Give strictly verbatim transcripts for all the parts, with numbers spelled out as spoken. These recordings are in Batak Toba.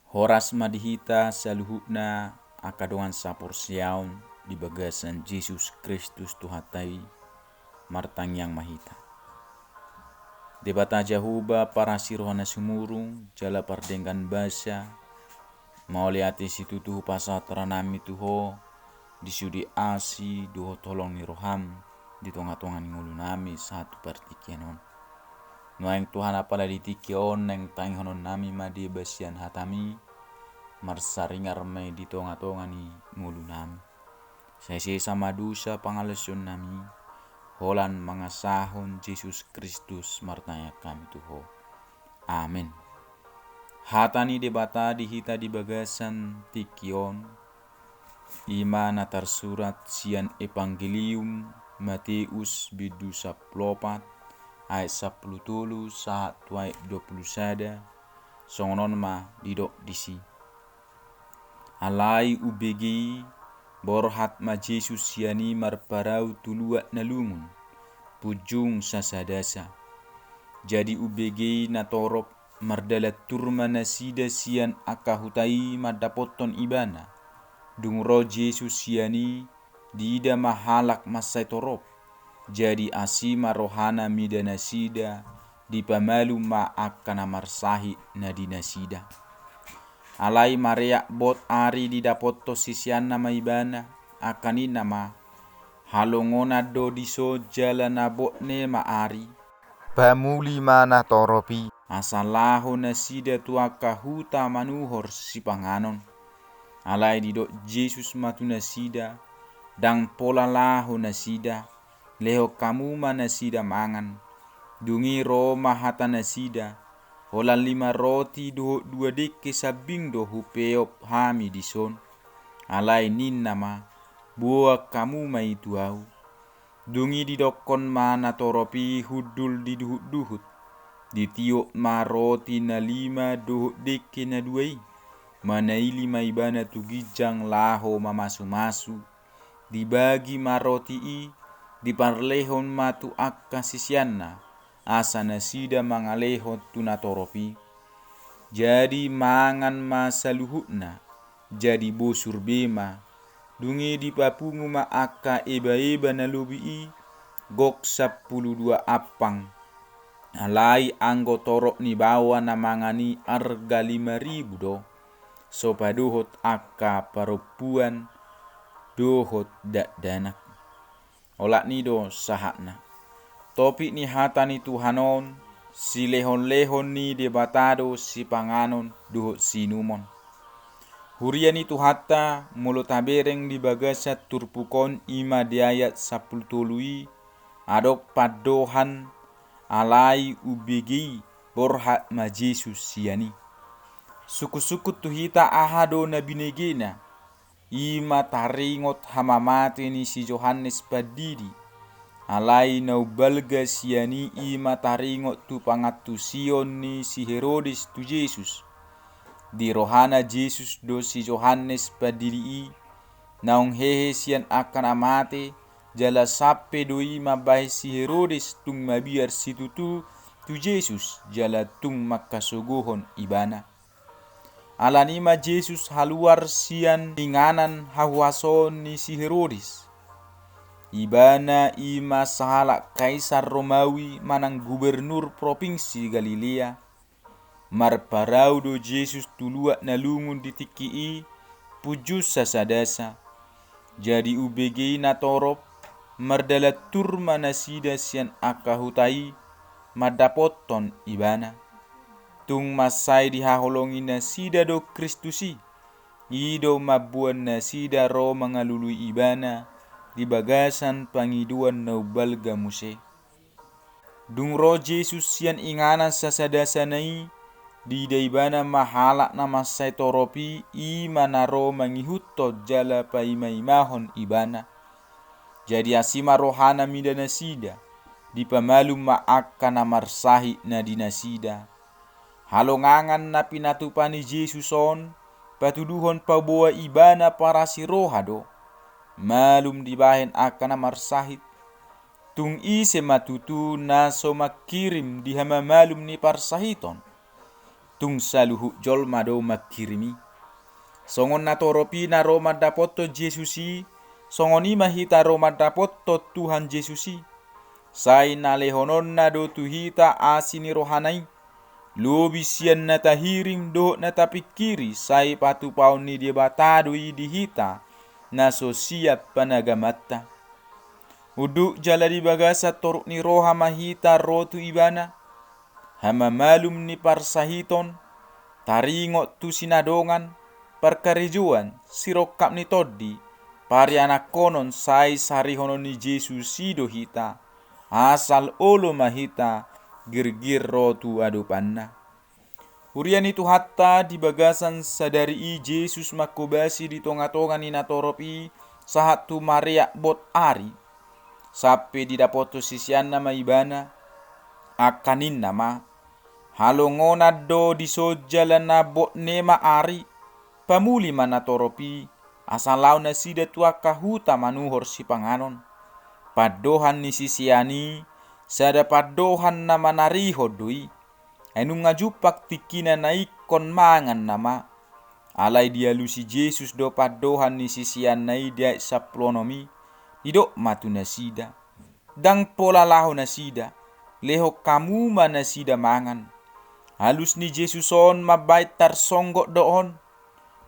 Horas ma di hita saluhutna angka dongan saporseaon di bagasan Jesus Kristus Tuhanta i. Martangiang ma hita. Debata Jahowa, parasi roha na sumurung jala pardenggan basa, mauliate situtu hupasahat rohanami tu Ho di sude asi dohot holong ni roham di tonga-tonga ni ngolunami sahat tu partingkian on. Nuaeng Tuhan, apala di tingki on naeng tangihononnami ma deba sian hatami, marsaringar ma i di tonga-tonga ni ngolunami. Sai sesa ma dosa pangalaosionnami, holan mangasahon Jesus Kristus martangiang hami tu Ho. Amen. Hata ni Debata di hita di bagasan tingki on, i ma na tarsurat sian Evangelium Mateus bindu sampulu opat, ayat sampulu tolu sahat tu ayat dua pulu sada, songon on ma didok disi. Alai umbege i, borhat ma Jesus sian i marparau tu luat na lungun, punjung sasadasa. Jadi umbege i natorop mardalan tur ma nasida sian angka huta i mandapothon Ibana. Dung ro Jesus sian i, diida ma halak mansai torop. Jadi asi ma rohana mida nasida, dipamalum ma angka na marsahit na di nasida. Alai mareak bot ari didapothon siseanna ma Ibana, angka ninna ma, halongonan do dison jala na bot ne ma ari. Pamuli ma natorop i. Asa laho nasida tu angka huta manuhor sipanganon. Alai didok Jesus ma tu nasida, ndang pola laho nasida, lehon hamu ma nasida mangan. Dung i ro ma hata nasida, holan lima roti dohot dua dengke sambing do hupeop hami dison. Alai ninna ma, boan hamu ma i tu ahu. Dung i didokkon ma natorop i hundul di duhut-duhut. Ditiop ma roti na lima dohot dengke na dua i. Manaili ma Ibana tu ginjang laho mamasumasu. Dibagi ma roti i, diparlehon ma tu angka siseanna, asa nasida mangalehon tu natorop i. Jadi mangan ma saluhutna, jadi bosur be ma. Dung i dipapungu ma angka ebaeba na lobi i, gok sampulu dua ampang. Alai anggo torop ni baoa na mangan i arga lima ribu do, so padohot angka parompuan dohot dakdanak. Olat ni do sahatna. Topik ni hata ni Tuhan on, silehon-lehon ni Debata do sipanganon dohot siinumon. Huria ni Tuhanta, molo tabereng di bagasan turpuk on, i ma di ayat sampulu tolu i, adong pandohan, alai umbege i, borhat ma Jesus sian i. Sungkun-sungkun tu hita aha do na binegena, i ma taringot hamamate ni si Johannes Pandidi. Alai na umbalga sian i, i ma taringot tu pangantusion ni si Herodes tu Jesus. Di rohana Jesus do si Johannes Pandidi i, naung hehe sian angka na mate, jala sampe do i mambahen si Herodes tung mabiar situtu tu Jesus, jala tung mangkasogohon Ibana. Alani i ma Jesus haluar sian inganan hahuasoon ni si Herodes. Ibana i ma sahalak kaisar Romawi manang gubernur propinsi Galilea. Marparau do Jesus tu luat na lungun di tingki i, punjung sasadasa. Jadi umbege i natorop, mardalan tur ma nasida sian angka huta i, mandapothon Ibana. Tung mansai dihaholongi nasida do Kristus i, i do mamboan nasida ro mangalului Ibana di bagasan pangidoan na umbalga muse. Dung ro Jesus sian inganan sasadasana i, diida Ibana ma halak na mansai torop i, i ma na ro mangihuthon jala paima-imahon Ibana. Jadi asi ma rohana mida nasida, dipamalum ma angka na marsahit na di nasida. Halongangan na pinatupa ni Jesus on, patuduhon paboa Ibana parasi roha do. Malum dibahen angka na marsahit. Tung ise ma tutu na so mangkirim di hamamalum ni parsahiton? Tung saluhut jolma do mangkirim i. Songon natorop i na ro mandapothon Jesus i, songon i ma hita ro mandapothon Tuhan Jesus i. Sai na lehononna do tu hita asi ni rohana i, lobi sian na tahirim dohot na tapingkiri, sai patupaon ni Debata do i di hita na so siap panagamanta. Unduk jala di bagasan toruk ni roha ma hita ro tu Ibana. Hamamalum ni parsahiton, taringot tu sinadongan, parkarejoan, sirongkap ni tondi, parianakhonon, sai sarihonon ni Jesus i do hita, asal olo ma hita girgir ro tu adopanna. Huria ni Tuhanta, di bagasan sadari i Jesus manghobasi di tongatonga ni natorop i sahat tu mareak bot ari. Sampe didapothon siseanna ma Ibana, angka ninna ma: Halongonan do dison jala na bot ne ma ari, pamuli ma natorop i, asa laho nasida tu angka huta manuhor sipanganon. Pandohan ni sisean i, sada pandohan na manarihon do i. Ai nunga jumpang tingkina na ingkon mangan nama. Alai dialusi Jesus do pandohan ni siseanna i di ayat sampulu onom i, didok ma tu nasida: Ndang pola laho nasida, lehon hamu ma nasida mangan. Alus ni Jesus on mambahen tarsonggot do on.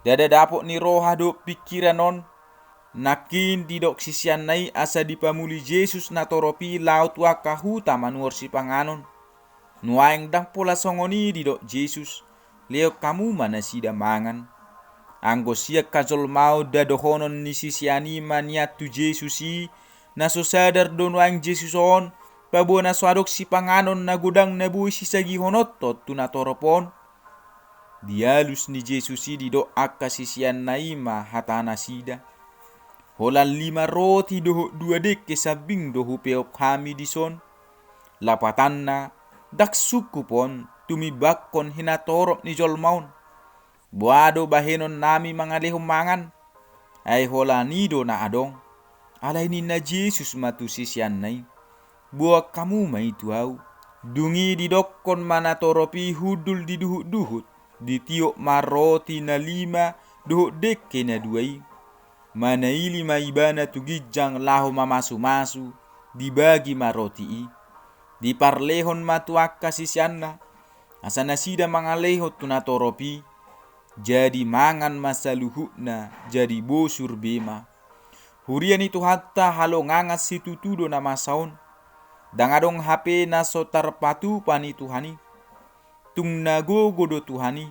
Ndada dapot ni roha dohot pingkiran on. Nangkin didok siseanna i asa dipamuli Jesus natorop i laho tu angka huta manuhor sipanganon. Nuaeng ndang pola songon i didok Jesus, lehon hamu ma nasida mangan. Anggo sian hajolmaon da dohonon ni sisean i ma nian tu Jesus i, na so sadar do nuaeng Jesus on, paboa na so adong sipanganon na godang na boi sisagihononhon tu natorop on. Dialus ni Jesus i didok angka siseanna i ma hata nasida: Holan lima roti dohot dua dengke sambing do hupeop hami dison. Lapatanna, ndang sungkup on tumimbangkon hinatorop ni jolma on. Boha do bahenon nami mangalehon mangan? Ai holan i do na adong. Alai ninna Jesus ma tu siseanna i: Boan hamu ma i tu ahu. Dung i didokkon ma natorop i hundul di duhutduhut, ditiop ma roti na lima dohot dengke na dua i. Manaili ma ibana tu ginjang laho mamasumasu, dibagi ma roti i. Diparlehon ma tu angka siseanna, asa nasida mangalehon tu natorop i. Jadi mangan ma saluhutna, jadi bosur be ma. Huria ni Tuhanta, halongangan situtu do na masa on. Ndang adong hape na so tarpatupa ni Tuhan i. Tung na gogo do Tuhan i.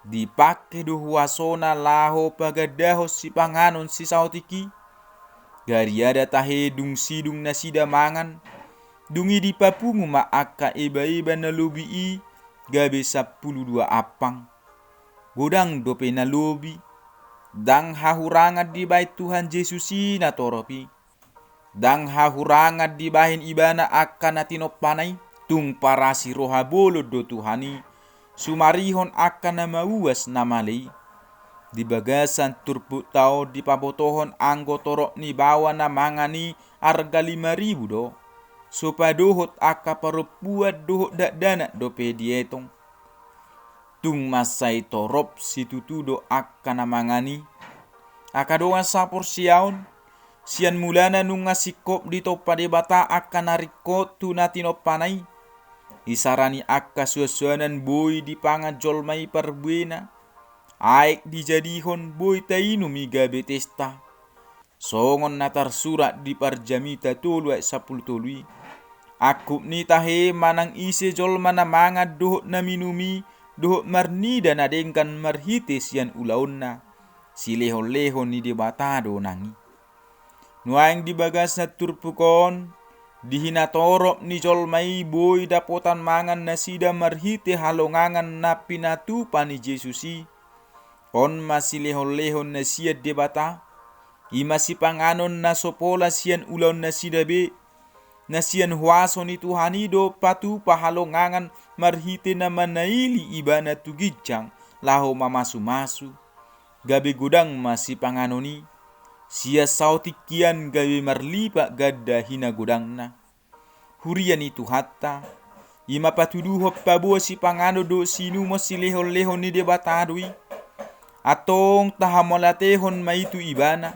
Dipangke do huasona laho pagandahon sipanganon sisaotik i. Gariada tahe dung sidung nasida mangan, dung i dipapungu ma angka ebaeba na lobi i gabe sampulu dua ampang. Godang dope na lobi. Ndang hahurangan dibahen Tuhan Jesus i natorop i. Ndang hahurangan dibahen ibana angka na tinompana i. Tung parasi roha bolon do Tuhan i, sumarihon angka na mauas na male i. Di bagasan turpukta on dipabotohon anggo torop ni baoa na mangan i arga lima ribu do. So padohot angka parompuan dohot dakdanak dope dietong. Tung mansai torop situtu do angka na mangan i. Angka dongan saporseaon, sian mulana nunga singkop ditompa Debata angka na ringkot tu na tinompana i. Isarani angka suansuanan boi dipangan jolma i parbuena. Aek dijadihon boi tainum i gabe testa. Songon na tarsurat di Parjamita tolu ayat sampulu tolu i: Angkup ni tahe manang ise jolma na mangan dohot na minum i, dohot marnida na denggan marhite sian ulaonna, silehonlehon ni Debata do nang i. Nuaeng di bagasan turpuk on, di hinatorop ni jolma i boi dapotan mangan nasida marhite halongangan na pinatupa ni Jesus i. On ma silehonlehon na sian Debata. I ma sipanganon na so pola sian ulaon nasida be, na sian huaso ni Tuhan i do patupa halongangan marhite na manaili ibana tu ginjang laho mamasumasu. Gabe godang ma sipanganon i, sian saotik hian gabe marlipat ganda hinagodangna. Huria ni Tuhanta, I ma patuduhon paboa sipanganon dohot siinumon silehonlehon ni Debata do i. Antong tahamauliatehon ma i tu Ibana.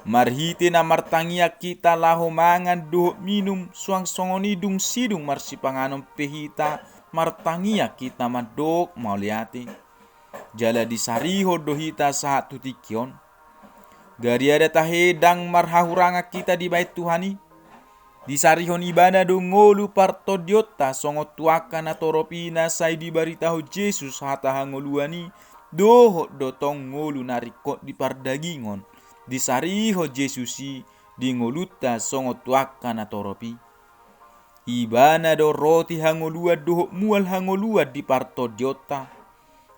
Marhite na martangiang hita laho mangan dohot minum, suang songon i dung sidung marsipanganon pe hita, martangiang hita mandok mauliate. Jala disarihon do hita sahat tu tingki on. Gariada tahe ndang marhahurangan hita dibahen Tuhan i. Disarihon Ibana do ngolu partondionta songon tu angka na torop i na sai dibaritahon Jesus hata hangoluan i, dohot do tong ngolu na ringkot di pardagingon disarihon Jesus i di ngolunta songon tu angka na torop i. Ibana do roti hangoluan dohot mual hangoluan di partondionta.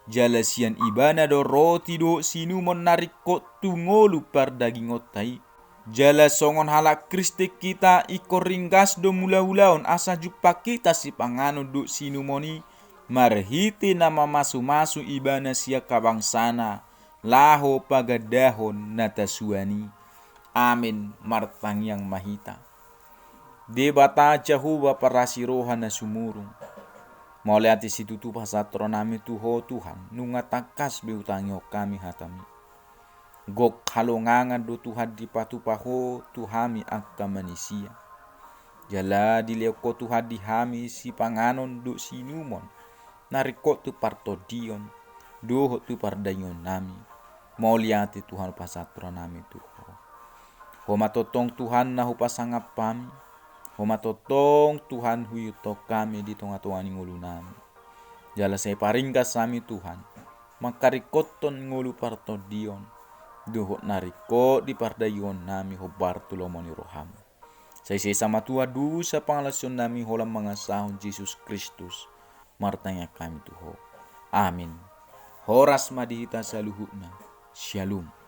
Jala sian Ibana do roti dohot siinumon na ringkot tu ngolu pardagingonta i. Jala songon halak Kristen hita ingkon ringgas do mulaulaon asa jumpang hita sipanganon dohot siinumon i, marhite na mamasumasu Ibana sian habangsana laho pagandahon na tasuan i. Amen. Martangiang ma hita. Debata Jahowa parasi roha na sumurung, mauliate situtu pasahat rohanami tu Ho Tuhan, nunga tangkas be hutangihon hami hataMi. Gok halongangan do Tuhan dipatupa Ho tu hami angka manisia. Jala dilehon Ho Tuhan di hami sipanganon dohot siinumon na ringkot tu partondion dohot tu pardaingonnami. Mauliate Tuhan, pasahat rohanami tu Ho. Ho ma tongtong Tuhan na hupasangap hami. Ho ma tongtong Tuhan huihuthon hami di tongatonga ni ngolunami. Jala sai paringgas hami Tuhan, mangkaringkothon ngolu partondion dohot na ringkot di pardaingonnami hombar tu lomo ni rohaM. Sai sesa ma Tuhan dosa pangalaosionnami holan mangasahon Jesus Kristus, martangiang hami tu Ho. Amin. Horas ma di hita saluhutna. Syalom.